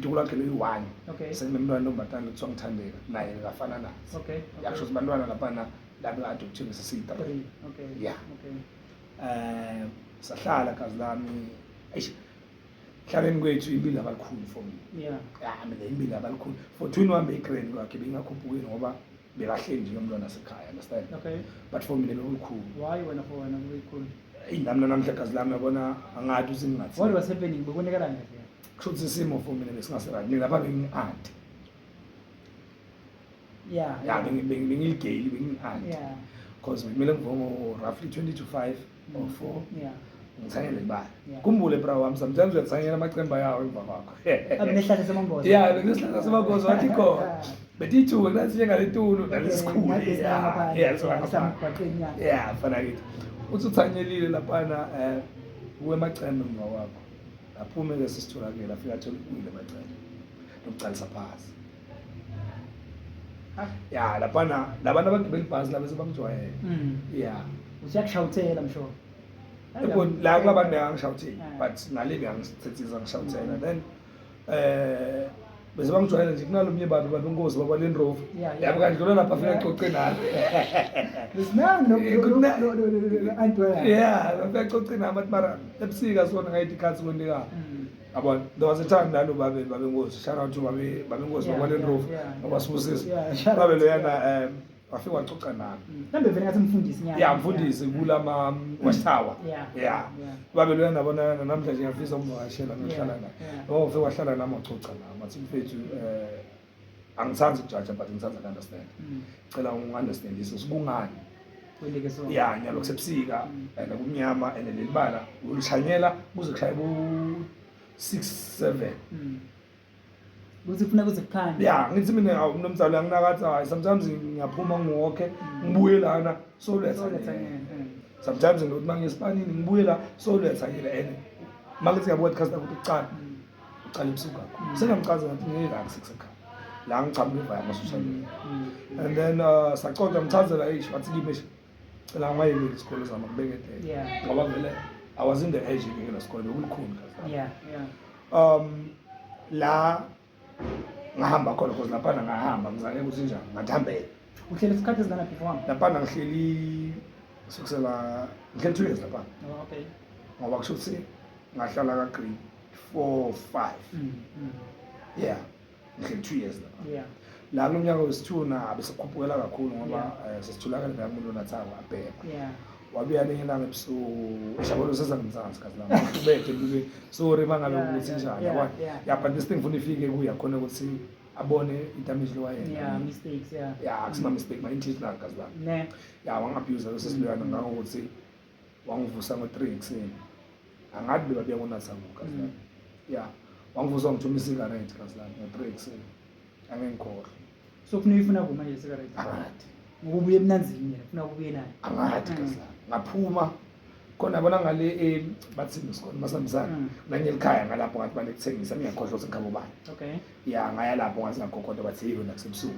Mtukulu wakhe loyi-one. Sekunemntwana ntombatana kuthiwa ngithandeka naye bekafana nathi. Yakusho ukuthi bantwana laphana la beka-adopthiwe sesiyi-three. Three. Okay. Yeah. Okay. Sahlala gazi lami. Eish, hlaleni kwethu impilo abakhulu for me. Ya, mina impilo abakhulu for twin wami beyigrand kwakhe beyingakhuphukile ngoba bekahleli njengomntwana wasekhaya, understand? Okay. But for mina bekulikhulu. Why wena, for wena kuyikhulu? Eyi, nami nanamhla gazi lami yabona angathi ukuthi ngingathi. What was happening? Bekunekalani kahle? Kusho ukuthi isimo for mina besingase-right. Mina lapha bengi-anti. Ya, bengiligeli, bengi-anti. Because bekumele ngivuke ngo-roughly 20 to 5 or 4. Ngithanyele kubala. Khumbule bra wami, sometimes uyathanyela amacemba yawo emva kwakho. Abenehlahla semangozi. Ya, bekunesihlahla semangozi wathi khona. Betithuke kunasinye ngaletulu nalesikhulu. Ya, lesamgwaqeni ya. Ya, fana kithi. Uthi uthanyelile laphana kuwe emacembe emva kwakho. Aphume ke sisitholakele afika athole kuwile amacembe. Lokucalisa phasi. Ya, laphana labantu abagibela ibhasi laba sebangijwayele. Ya. Usiyakushawuthela msho. Yebo, la kulabantu bengangishawutheli but ngale bengangithethisa ngishawuthela. Then bese bangijwayele nje kunalomnye babe babe Nkosi baba Land Rover. Yabo kandlula lapha afika acoce nami. Lisinani lo lo lo lo anti. Yeah, afika acoce nami athi mara ebusika sona ngayithi ikhathi kwendeka. Yabona, there was a time nalo babe babe Nkosi, shout out to babe babe Nkosi baba Land Rover. Baba Sibusiso. Babe loyana wafika wacoca nami. Mhlawumbe vele ngathi mfundisi nyana. Yeah, mfundisi kulama Watchtower. Yeah. Babe loyana yabona namhlanje ngiyafisa umvakashela ngiyohlala naye. Ngoba ufike wahlala nami wacoca nami. Wathi mfethu angithandi ukujaja but ngithanda uku-understand. Cela ungi-understandise kungani. Kwendeke so. Ya, nyalo kusebusika and kumnyama and leli bala ulishanyela kuze kushaye ku 6 7. Kuthi kufuna kuze kukhanye. Ya, ngithi mina awu mnumzane anginakathi hayi sometimes ngiyaphuma ngiwokhe ngibuye lana so letha. Sometimes ngithi mangiye esipanini ngibuye la so letha yile and mangithi ngiyabuka ikhasi ukuthi ucala. Ucala ebusuku kakhulu. Sengamchaza ngathi ngeke la kusekhaya. La ngichamuka evaya ama-social media. And then sacoca ngichazela eish wathi kimi eish cela ungayekeli isikole zama kubeketele. Ngoba vele I was in the age ngeke isikole bekulikhulu kahle. La ngahamba khona because laphana ngahamba ngizale ukuthi njani ngathambela. Uhlele isikhathi esingana before wami? Laphana ngihleli kusukela ngihleli 2 years laphana. Oh, okay. Ngoba kusho ukuthi ngahlala ka grade 4 5. Yeah. Ngihleli 2 years lapha. La kulonyaka wesi-2 na besekukhuphukela kakhulu ngoba sesitholakala la kumuntu onathako abhema. Wabuya lenye ilanga ebusuku eshabolo seza ngimzansi kazi lami. Ubethe empilweni. Sorry mangabe ukuthi njani yabona. Yeah, but this thing ngifuna ifike kuye khona ukuthi abone i-damage lowayenza. Yeah, mistakes, yeah. Yeah, akusima mistake, ma intentional kazi lami. Ne. Yeah, wangabuse lo sesiloyana ngangokuthi wangivusa ngo-3 ekuseni. Angathi bebabuya konatha kuphi kazi lami. Yeah, wangivusa ngithuma isigarethi kazi lami ngo-3 ekuseni. Angengikhohlwe. So kufuna uyifuna kuma nje cigarette. Angathi. Ngoba ubuye emnanzini yena, ufuna kubuye naye. Angathi kazi lami. Ngaphuma khona yabona ngale bathini isikole masambisana. Nanye elikhaya ngalapho ngathi banekuthengisa ngiyakhohlwa ukuthi ngikhabo bani. Okay. Yeah, ngaya lapho ngathi ngakhokhoda bathi hey wena kusebusuku.